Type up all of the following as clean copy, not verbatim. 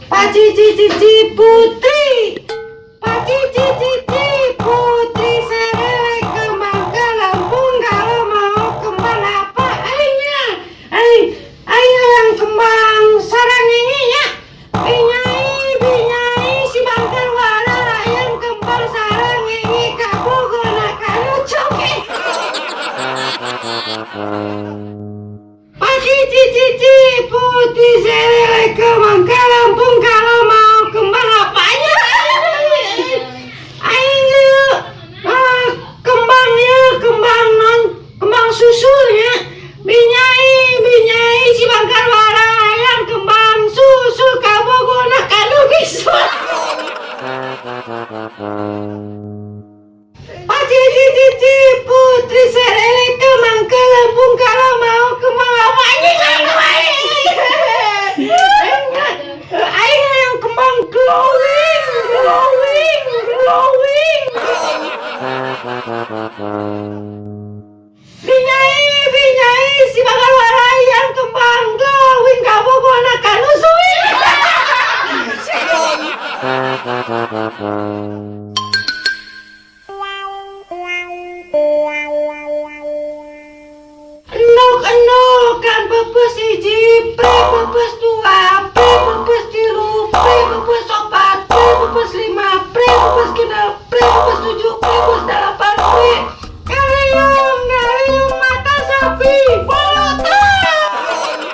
Paci cici putri. Paci cici putri serele kembang ke lempung, kalau mau kembang apa aingnya? Aing aing hayang kembang sarang ini nya. Binyai binyai si bangkal wala hayang kembang sarang ini kabogona kanu coke. Paci cici putri serele kembang ke lempung, kalau mau kembang apanya? Aing kembangnya kembang non kembang susunya. Binyai binyai si bangkal wala hayang kembang susu kabogona kanu bisul. Paci cici putri serele kembang ke lempung, kalau mau kembang apanya? Aing hayang kembang glowing glowing glowing. Binyai binyai si bangkal wala hayang kembang glowing kabogona kanu suwing. Endok endok kan pepes hiji, pre pepes dua, pre pepes tilu, pre pepes opat, pre pepes lima, pre pepes genep, pre pepes tujuh, pre pepes delapan, pre. Galiung galiung mata sapi, bolutan.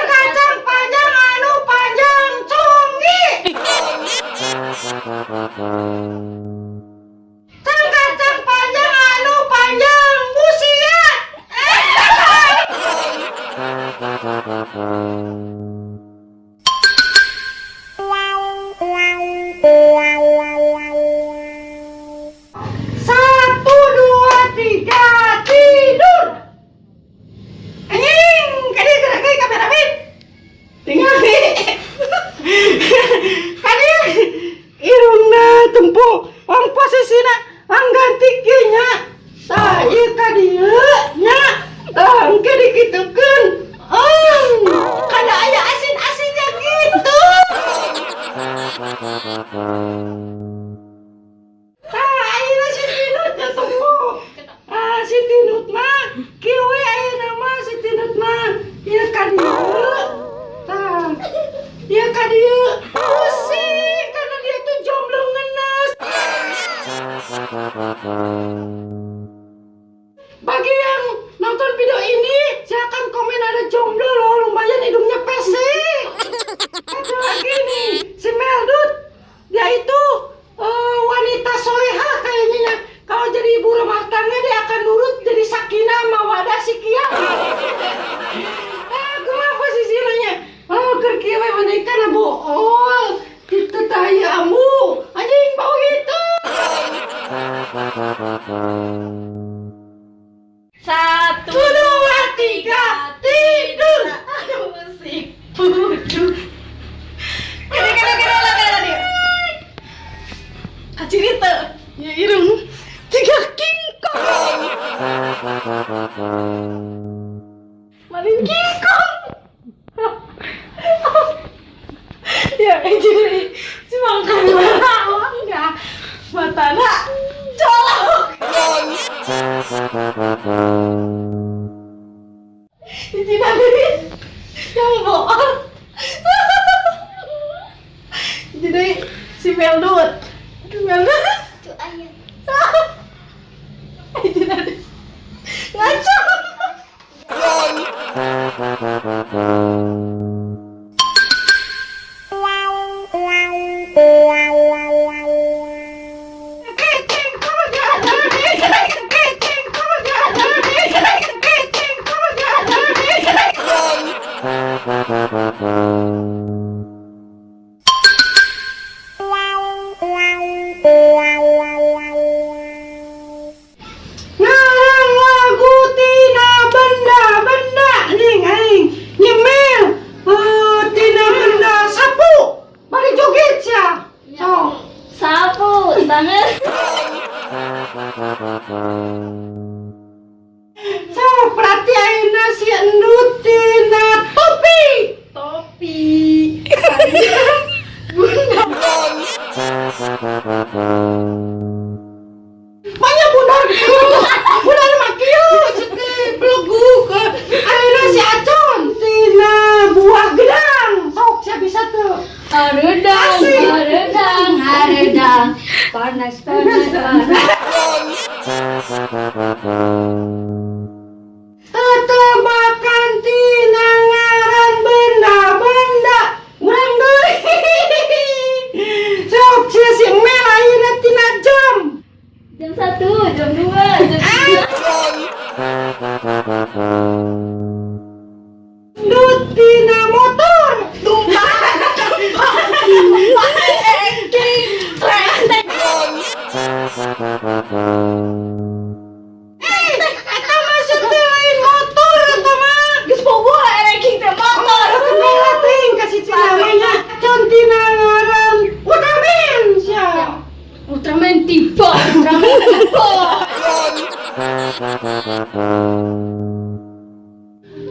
Kacang panjang anu panjang conggi. Kacang panjang anu panjang busia. Satu, dua, tiga, tidur. Anjing, kadi gerak deui kameramen. Tinggal kadi irungna tempo, wang posisina wang ganti kieu nya. Tah ieu ka dieu nya. Tah engke dikitukeun. Kada aya asin-asinnya gitu. Tah ayeuna si Tinut nya tempo. Ah si Tinut mah kieu we ayeuna mah si Tinut mah ieu ka dieu. Tah ieu ka dieu pusing karena dia tuh jomblo ngenes. Bagi yang nonton video ini silakan komen ada jomblo loh, lumayan hidungnya pesek. Ada lagi nih si Meldut, dia itu wanita soleha kayaknya ya. Kalau jadi ibu rumah tangga dia akan nurut jadi sakinah mawadah sikiah. Kumaha posisinya? Oh, keur kieu we menikah bool. Kitu tah ieu ambu. Anjing bau gitu. Satu, dua, tiga, tidur. Musik pudu. Kene kene kene lah kene nih. Kacirita, ya irung tiga King Kong. Maling King Kong. Ya jadi si mangkan enggak matana colok. Yang bohong. Jadi si Meldut, Meldut, ngaco. Ngarang lagu tina benda-benda nih aing nyemil tina benda sapu bari joget sia. So Sapu tangan. Banyak bundar. Bundar mah kieu teh beleguk. Ayeuna si Acon tina buah gedang. Sok sia bisa tuh. Hareudang, hareudang, hareudang. Panas, panas, panas. Tetebakan tina ngaran benda-benda. Urang deui. Sok sia si Mel ayeuna tina jam. Jam 1, jam 2, jam 3. Dut tina motor. Tumpah. Eh, eta mah sia teh lain motor eta mah. Geus bogoh ereking teh motor. Kendala teuing ka si Cina nya. Con tina ngaran Ultraman sia. Ultraman tiba, Ultraman tiba.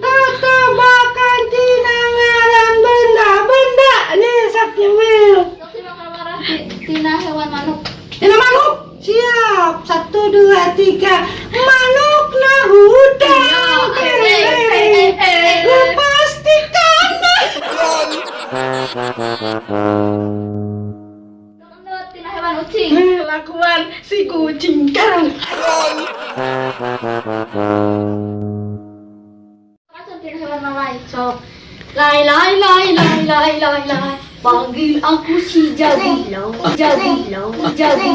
Tetebakan tina ngaran benda-benda nih sok nyemil. Sok si bakal marah tina hewan manuk. Tina manuk. Siap. Satu, dua, tiga. Manuk na hudang. Pastikan. Sok endut tina hewan ucing. Lakuan si kucing karang. Macam tina hewan malai. Sok. Lai lai lai lai lai lai lai. Panggil aku si jago, jago, jago.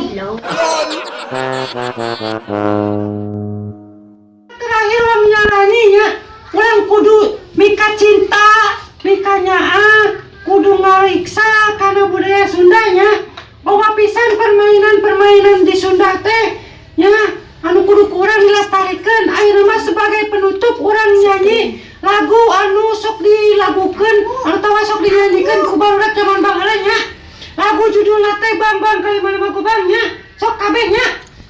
Terakhir urang nyanyinya, urang kudu mika cinta, mika nyaah, kudu ngariksa kana budaya Sundanya. Bawa pisan permainan-permainan di Sunda teh nya anu kudu kurang dilestarikan. Ayeuna mah sebagai penutup urang nyanyi lagu anu sok dilagukeun atawa sok dinyanyikeun ku barudak zaman baheula nya. Lagu judulna teh Bang Bang Kalima Lima Kubang nya. Sok kabeh nya.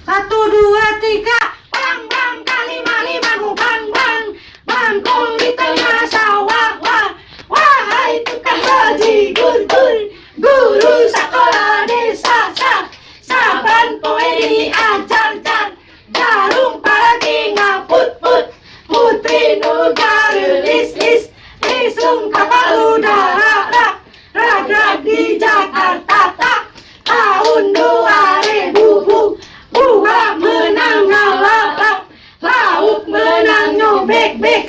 1 2 3. Bang Bang Kalima Lima Kubang Bang. Bangkong di tengah sawah wah. Wahai tukang bajigur gur. Guru sekolah desa sa. Saban poe diajar jar. Jarum paragi ngaput put. Putri nu gareulis lis. Lisung kapal udara rak. Rak rak di Jakarta tak. Tahun 2000 bu. Buah menang ngalalap. Lauk menang nyobek bek.